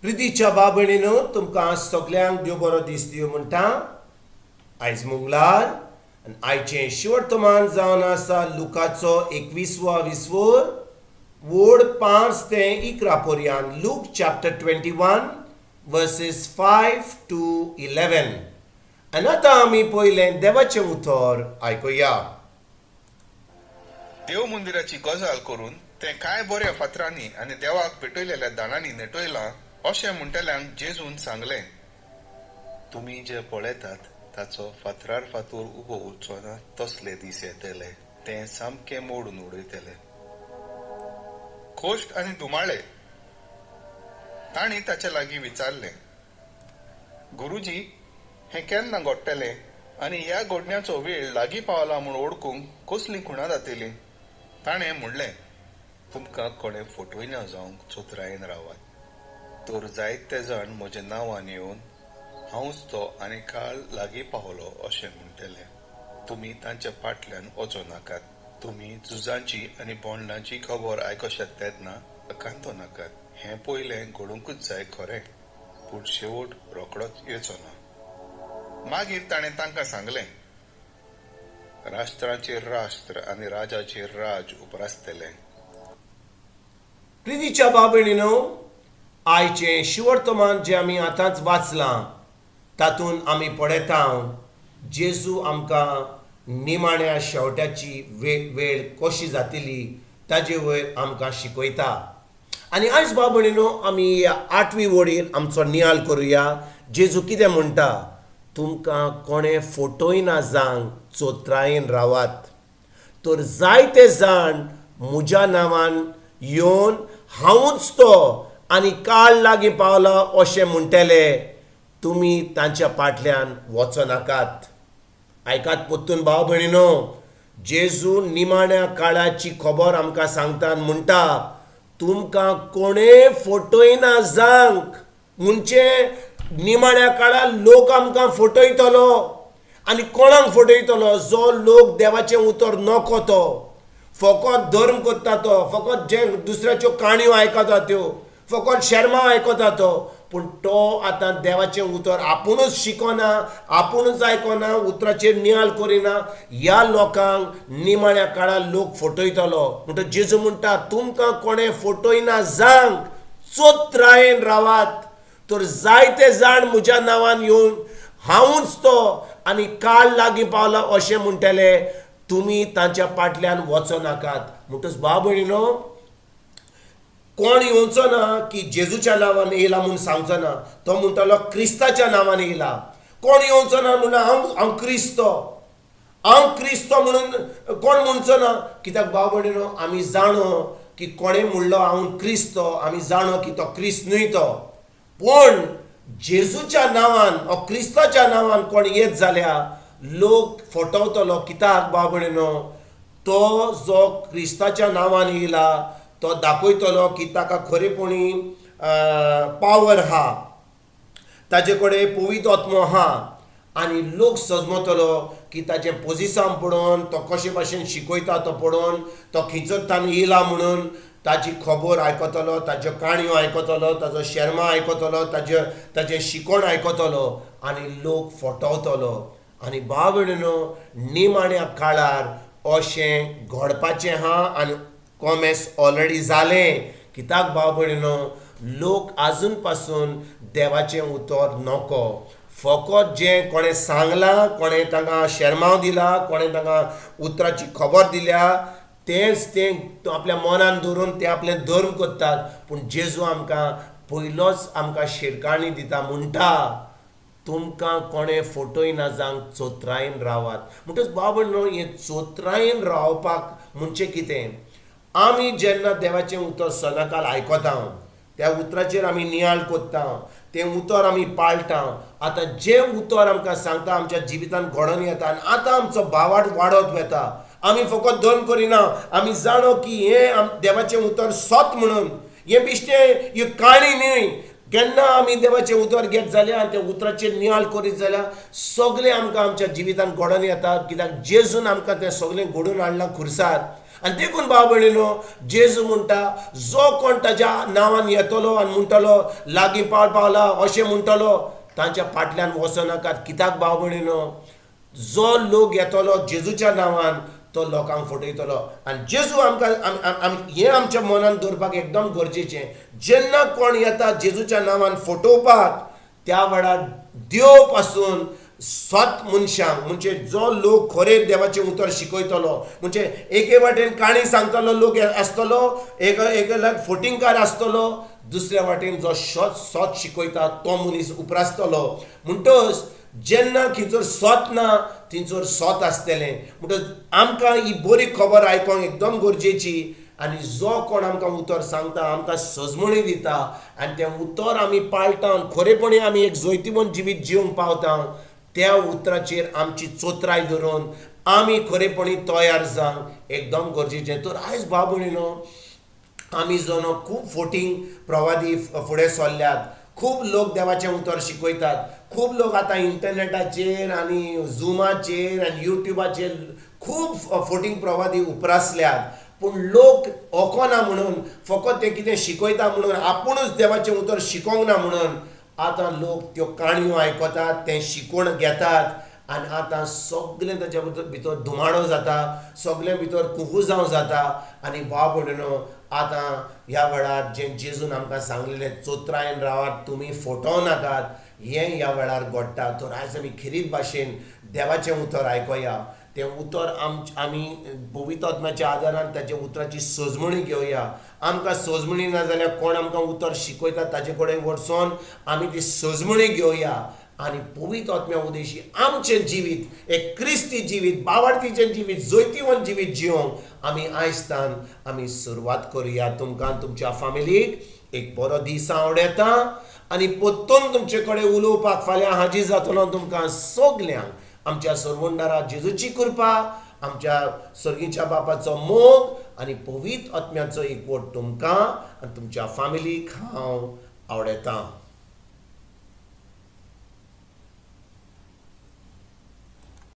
प्रितीच्या भाव तुमकां सगल्यांक देव बरो दीस दिवं म्हणटा. आयज मंगळार आनी आयचें शिवर्तमान जावन आसा लुकाचो 21वो विस्वोर, वोड 5 ते 11 पर्यंत. Luke chapter 21 verses 5 to 11. आनी आतां आमी पयलें देवाचें उतर आयकुया. देव मंदिराची गजाल करून तें कांय बऱ्या फातरांनी आनी देवाक पेटयलेल्या दाणांनी नेटयलां अशें म्हणटल्यांक जेजून सांगलें, तुमी जे पळयतात ताचो फातरार फातोर उबो उरचो ना तसले दीस येतले, तें सामकें मोडून उडयतले. खोश्ट आनी धुमाळे. तांणी ताचे लागीं विचारलें, गुरुजी, हें केन्ना घडटलें आनी ह्या घडण्याचो वेळ लागीं पावला म्हूण वळखूंक कसली खुणां जातली? ताणें म्हणलें, तुमकां कोणें फटयना जावंक चतुरायेन रावात. तर जायते जाण म्हज्या नांवान येवन हांवच तो आनी काळ लागीं पावलो अशें म्हणटले. तुमी तांच्या फाटल्यान वचो नाकात. तुमी झुजांची आनी बंडांची खबर आयकशात तेन्ना आकांतो नाकात. हें पयलें घडोवंकूच जाय खरें, पूण शेवट रोखडोच येचो ना. मागीर ताणें तांकां सांगलें, राष्ट्राचेर राष्ट्र आनी राजाचेर राज उप्रासतलें. प्रितीच्या भाव, आयचें शिवर्तमान जें आमी आतांच वाचलां तातूंत आमी पळयता जेजू आमकां निमाण्या शेवट्याची वेळ कशी जातली ताजे वयर आमकां शिकयता. आनी आयज भाव भयणीनो, आमी ह्या आठवी वडीर आमचो नियाळ करुया. जेजू कितें म्हणटा? तुमकां कोणें फटयना जावंक चोत्रायेन रावात. तर जायते जाण म्हज्या नांवान येवन हांवूच तो आनी काळ लागीं पावला अशें म्हणटले. तुमी तांच्या फाटल्यान वचनाकात. आयकात परतून भाव भयणीनो, जेजू निमाण्या काळाची खबर आमकां सांगता आनी म्हणटा, तुमकां कोणें फटयना जावंक. म्हणजे निमाण्या काळार लोक आमकां फटयतलो. आनी कोणाक फटयतलो? जो लोक देवाचें उतर नको, तो फकत धर्म करता, तो फकत जे दुसऱ्याच्यो काणयो आयकता त्यो, फकत शेर्मांव आयकता तो. पूण तो आतां देवाचें उतर आपुणूच शिकना, आपुणूच आयकना, उतराचेर नियाळ करिना. ह्या लोकांक निमाण्या काळार लोक फटयतलो. म्हणटच जेजू म्हणटा, तुमकां कोणें फटयना जावंक चोत्रायेन रावात. तर जायते जाण म्हज्या नांवान येवन हांवूच तो आनी काळ लागीं पावला अशें म्हणटले. तुमी तांच्या फाटल्यान वचनाकात. म्हणटच भाव भयणीनो, कोण येवचो ना की जेजूच्या नांवान येयला म्हूण सांगचो ना. तो म्हणटलो क्रिस्ताच्या नांवान येयला. कोण येवचो ना म्हणून हांव क्रिस्तो, हांव क्रिस्तो म्हणून कोण म्हणचो ना. कित्याक भाव भयणीनो, आमी जाणो की कोणें म्हणलो हांव क्रिस्तो, आमी जाणो की तो क्रिस्त न्हय तो. पूण जेजूच्या नांवान ओ क्रिस्ताच्या नांवान कोण येत जाल्यार लोक फटवतलो. कित्याक भाव भयणीनो, तो जो क्रिस्ताच्या नांवान येयला तो दाखयतलो की ताका खरेपणी पावर आहा, ताजे कडेन पवित्र आत्मो आहा. आनी लोक सजमतलो की ताजें पोजिसांव पळोवन, तो कशे भाशेन शिकयता तो पळोवन, तो खंयचोच येयला म्हणून ताजी खबर आयकतलो, ताज्यो काणयो आयकतलो, ताजो शेर्मांव आयकतलो, ताजें शिकोण आयकतलो आनी लोक फटवतलो. आनी भाव भयणीनो, निमाण्या काळार अशें घडपाचें आहा आनी कॉमेस ऑलरेडी जालें. कित्याक भाव भयणीनो, लोक आजून पासून देवाचें उतर नको. फकत जें कोणें सांगलां, कोणें तांकां शेर्मांव दिला, कोणें तांकां उतराची खबर दिल्या, तेंच तें आपल्या मनान धरून ते आपलें धर्म करतात. पूण जेजू आमकां पयलोच आमकां शिरकाणी दिता, म्हणटा, तुमकां कोणें फटयना जावंक चोत्रायेन रावात. म्हणटच भाव भयणीनो, हें चोत्रायेन रावपाक म्हणजे कितें? आमी जेन्ना देवाचें उतर सदांकाल आयकता, त्या उतराचेर आमी नियाळ करता, तें उतर आमी पाळटा. आतां जें उतर आमकां सांगता आमच्या जिवितांत घडोवन येता आनी आतां आमचो भावार्थ वाडत वता. आमी फकत धर्म करिना, आमी जाणो की हें देवाचें उतर सत म्हणून, हें बेश्टें ही काणी न्हय. केन्ना आमी देवाचें उतर घेत जाल्यार आनी त्या उतराचेर नियाळ करीत जाल्यार सगळें आमकां आमच्या जिवितांत घडोवन येता. कित्याक जेजून आमकां तें सगळें घडोवन हाडलां खुर्सार. आनी देखून भाव भयणीनो, जेजू म्हणटा जो कोण ताज्या नांवान येतलो आनी म्हणटलो लागीं पावल पावला अशें म्हणटलो, तांच्या फाटल्यान वचो नाकात. कित्याक भाव भयणीनो, जो लोक येतलो जेजूच्या नांवान तो लोकांक फटयतलो. आनी जेजू आमकां हें आमच्या मनान दवरपाक एकदम गरजेचें, जेन्ना कोण येता जेजूच्या नांवान फटोवपाक त्या वेळार देव पासून सत मनशांक, म्हणजे जो लोक खरें देवाचें उतर शिकयतलो, म्हणजे एके वाटेन काणी सांगतलो लोक आसतलो, एक एक फोटिंगकार आसतलो, दुसऱ्या वाटेन जो सत सत शिकयता तो मनीस उप्रासतलो. म्हणटच जेन्ना खंयसर सत ना थंयसर सत आसतलें. म्हणटच आमकां ही बरी खबर आयकोंक एकदम गरजेची. आनी जो कोण आमकां उतर सांगता, आमकां सजमणी दिता आनी तें उतर आमी पाळटा, खरेपणी आमी एक जैतिवंत जिवीत जिवंक पावता, त्या उतराचेर आमची चोत्राय धरून आमी खरेपणी तयार जावंक एकदम गरजेचें. तर आयज भाव भयणीनो, आमी जावन खूब फोटींग प्रवादी फुडें सरल्यात, खूब लोक देवाचें उतर शिकयतात, खूब लोक आतां इंटरनेटाचेर आनी झुमाचेर आनी युट्यूबाचेर खूब फोटींग प्रवादी उप्रासल्यात. पूण लोक ओकोना म्हणून, फकत ते कितें शिकयता म्हणून, आपुणूच देवाचें उतर शिकोंक ना म्हणून आतां लोक त्यो काणयो आयकतात, तें शिकून घेतात आनी आतां सगळें ताच्या भितर धुमाडो जाता, सगळें भितर कुफुजांव जाता. आनी भाव भयणीनो, आतां ह्या वेळार जें जेजून आमकां सांगलेलें चोत्रायन रावात, तुमी फटोवं नाकात, हें ह्या वेळार घडटा. तर आयज आमी खेरीत भाशेन देवाचें उतर आयकोया, तें उतर आमी पवित्र आत्म्याच्या आदारान ताच्या उतराची सजमणी घेवया. आमकां सजमणी ना जाल्यार कोण आमकां उतर शिकयता ताजे कडेन वचोन आमी ती सजमणी घेवया आनी पवित्र आत्म्या उदेशी आमचें जिवीत एक क्रिस्ती जिवीत, बावार्थीचें जिवीत, जैतिवंत जिवीत जिवंक आमी आयजतान आमी सुरवात करुया. तुमकां तुमच्या फामिलीक एक बरो दीस आवडता आनी परतून तुमचे कडेन उलोवपाक फाल्यां हाजीर जातलो. तुमकां सगल्यांक आमच्या सरवंडारा जेजूची कृपा, आमच्या सर्गीच्या बापाचो मोग आनी पवित्र आत्म्याचो एकवट तुमकां आनी तुमच्या फामिलीक हांव आवडता.